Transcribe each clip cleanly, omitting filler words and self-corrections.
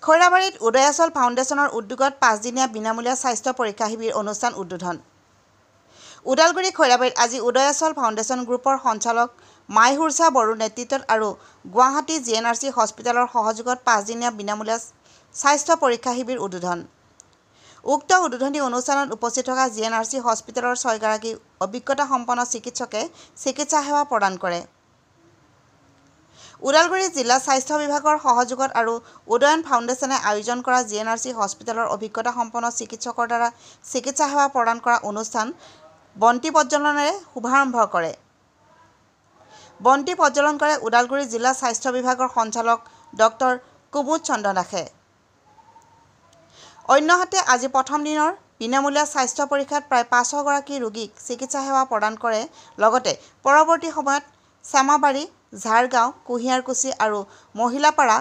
খৈৰাবাৰীত উদয়াচল ফাউণ্ডেশ্যনৰ উদ্যোগত 5 দিনীয়া বিনামূলীয়া স্বাস্থ্য পৰীক্ষা শিবিৰ অনুষ্ঠান উদ্বোধন। ওদালগুৰি খৈৰাবাৰীত আজি উদয়াচল ফাউণ্ডেশ্যন গ্ৰুপৰ সঞ্চালক মাইহুৰচা বড়োৰ নেতৃত্বত আৰু গুৱাহাটী জিএনআৰচি হস্পিটেলৰ সহযোগত 5 দিনীয়া বিনামূলীয়া স্বাস্থ্য পৰীক্ষা শিবিৰ উদ্বোধন। উক্ত উদ্বোধনী অনুষ্ঠানত উপস্থিত থকা জিএনআৰচি হস্পিটেলৰ ছয়গৰাকী অভিজ্ঞতাসম্পন্ন চিকিৎসকে চিকিৎসা সেৱা প্ৰদান কৰে। ওদালগুৰি জিলা স্বাস্থ্য বিভাগৰ সহযোগত আৰু উদয়ন ফাউণ্ডেশ্যনে আয়োজন কৰা জিএনআৰচি হস্পিটেলৰ অভিজ্ঞতাসম্পন্ন চিকিৎসকৰ দ্বাৰা চিকিৎসা সেৱা প্ৰদান কৰা অনুষ্ঠান বন্তি প্ৰজ্বলনেৰে শুভাৰম্ভ কৰে। বন্তি প্ৰজ্বলন কৰে ওদালগুৰি জিলা স্বাস্থ্য বিভাগৰ সঞ্চালক ডক্টৰ কুমুদ চন্দ্ৰ দাসে। অন্যহাতে আজি প্ৰথম দিনৰ বিনামূলীয়া স্বাস্থ্য পৰীক্ষাত প্ৰায় 500 গৰাকী ৰোগীক চিকিৎসা সেৱা প্ৰদান কৰে। লগতে পৰৱৰ্তী সময়ত চেমাবাৰী, ঝাৰগাঁও, কুঁহিয়াৰকুছি আৰু মহিলাপাৰা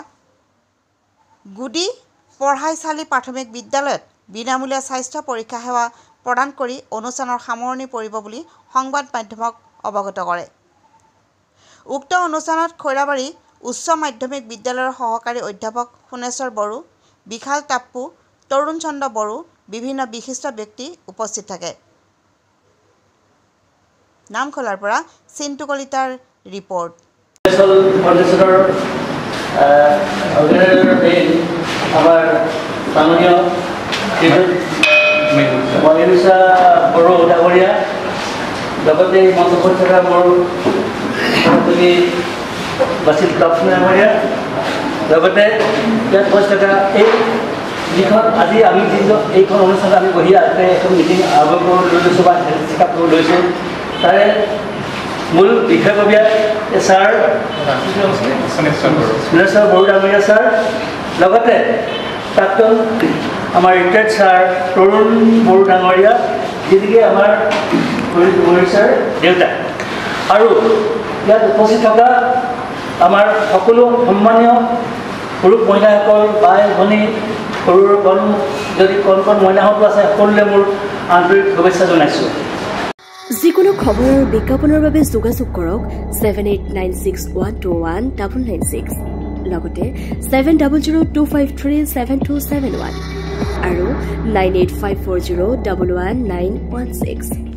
গুডি পঢ়াইচালি প্ৰাথমিক বিদ্যালয়ত বিনামূলীয়া স্বাস্থ্য পৰীক্ষা সেৱা প্ৰদান কৰি অনুষ্ঠানৰ সামৰণি পৰিব বুলি সংবাদ মাধ্যমক অৱগত কৰে। উক্ত অনুষ্ঠানত খৈৰাবাৰী উচ্চ মাধ্যমিক বিদ্যালয়ৰ সহকাৰী অধ্যাপক সোণেশ্বৰ বড়ো, বিশাল টাপ্পু, তৰুণ চন্দ্ৰ বড়ো, বিভিন্ন বিশিষ্ট ব্যক্তি উপস্থিত থাকে। নামখলাৰ পৰা চিন্তু কলিতাৰ ৰিপৰ্ট। ফাউণ্ডেশ্যনৰ অৰ্গেনাইজাৰ মেইন আমাৰ মাননীয় শ্ৰীযুত মহিষা বড়ো ডাঙৰীয়া, লগতে মঞ্চত থকা মোৰ সহযোগী বাচিল টপচন ডাঙৰীয়া, লগতে ইয়াত উপস্থিত থকা এই যিখন আজি আমি যিটো এইখন অনুষ্ঠানত আমি বহি ইয়াতে এখন মিটিং আৰম্ভ কৰিব লৈছোঁ বা হেল্থ চেকআপ কৰিব লৈছোঁ, তাৰে মূল বিষয়ববীয়া ছাৰ সোণেশ্বৰ বড়ো ডাঙৰীয়া ছাৰ, লগতে প্ৰাক্তন আমাৰ ৰিটায়াৰ্ড ছাৰ তৰুণ বড়ো ডাঙৰীয়া, যি নেকি আমাৰ মৰিছাৰ দেউতা, আৰু ইয়াত উপস্থিত থকা আমাৰ সকলো সন্মানীয় পুৰুষ মহিলাসকল, বাই ভনী, সৰু কণ যদি কণ কণ মইনাহঁতো আছে, সকলোলৈ মোৰ আন্তৰিক শুভেচ্ছা জনাইছোঁ। যিকোনো খবৰৰ বিজ্ঞাপনৰ বাবে যোগাযোগ কৰক 7896121996, লগতে 7002537271 আৰু 9854011916।